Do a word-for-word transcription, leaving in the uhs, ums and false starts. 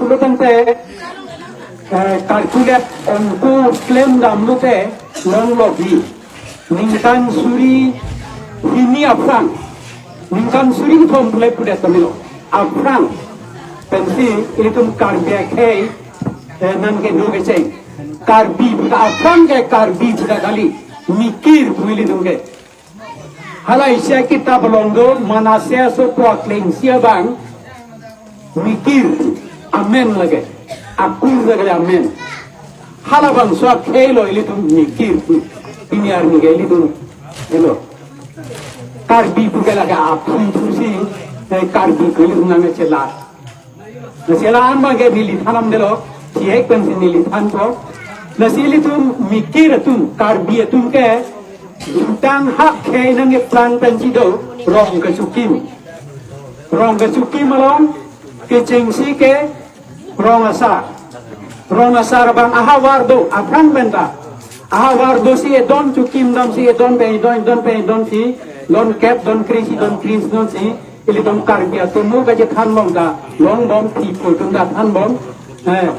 Pulotangte, eh, calculate ongko klem damlote longlo bi. Ningkan suri hini aphrang, ningkan suri kethom pule pudet kami lo. Aphrang pensi ilitum Karbi akhei, eh, nangkedo kecheng. Karbi puta aphrang ke Karbi puta kali, mikir pu ilitum ke. Hala isi akitap along do, Manasseh asopo aklengsi abang mikir, amen lake, akur lake amen. Halabangso akhei lo ilitum mikir. Pini arni ke ilitum, ilo, Karbi pu ke lake aphi thusi, eh, Karbi pu ilitum nangchelar. Lasi la-an abang ke neli than damdelo, thihek pensi neli thanpo. Lasi ilitum mikir atum, Karbi atum ke jutang hak khei nangkeplang pensi do rong kechikim. Rong kechikim along kechengsi ke rong asar. Rong asar abang ahavar do, aphrang penta. Ahavar dosi edon chikim damsi edon pen edon, edon pen edon si, don kep, don kre-isi, don kre-isi donsi, ilitum Karbi atum mo kachethan bom ta, longbom, thipul atum ta than bom. Eh,